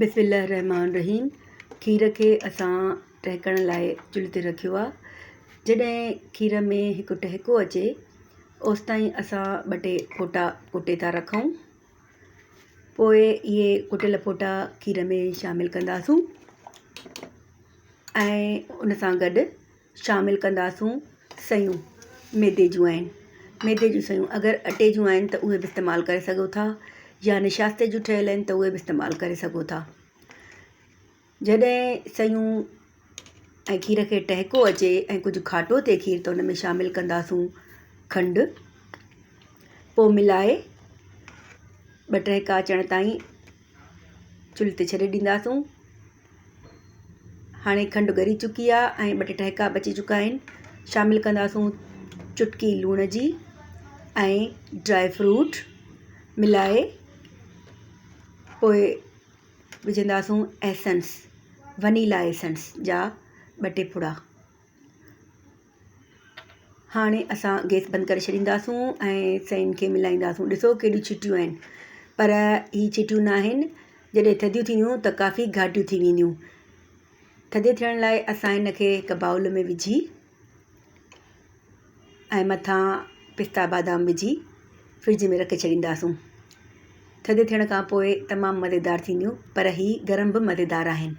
بسم الله الرحمٰن الرحيم کير کي اسان ٽهڪڻ لاء چلهه تي رکيو آهي جڏهن کير ۾ هڪ ٽهڪو اچي اوستائين اسان ٻه ٽي ڦوٽا ڪٽي ٿا رکون پوءِ اهي ڪٽيل ڦوٽا کير ۾ شامل ڪنداسون ۽ ان سان گڏ شامل ڪنداسون سيون ميدي جون آهن ميدي جون سيون اگر اٽي جون آهن ته اهي به استعمال ڪري سگهو ٿا يا نشاستي جون ٺهيل آهن ته اهي به استعمال ڪري سگهو ٿا جڏهن سيون ۽ کير کي ٽهڪو اچي ۽ ڪجهه کاٽو ٿئي کير ته ان ۾ شامل ڪنداسون کنڊ پوءِ ملائي ٻه ٽهڪا اچڻ تائين چلهه تي ڇڏي ڏينداسون هاڻي کنڊ ڳري چڪي آهي ۽ ٻه ٽي ٽهڪا به اچي چڪا آهن شامل ڪنداسون چٽڪي لوڻ جي ۽ ڊرائي فروٽ ملائي پوءِ وجهنداسون ايسنس ونيلا ايسنس جا ٻه ٽي ڦڙا هاڻي اسان گئس بند ڪري ڇڏينداسون ۽ سين کي ملائينداسون ڏسو ڪيڏيون ڇٽيون آهن پر هي ڇٽيون نه آهن جڏهن ٿڌيون ٿينديون ته ڪافي گهاٽيون ٿي وينديون ٿڌي ٿيڻ لاءِ اسان هن کي هڪ بائول ۾ وجهي ۽ مٿان پستا بادام وجهي فرج ۾ رکي ڇڏينداسون ٿڌي ٿيڻ کان پوءِ تمام مزيدار ٿينديون پر هي گرم به مزيدار آهن.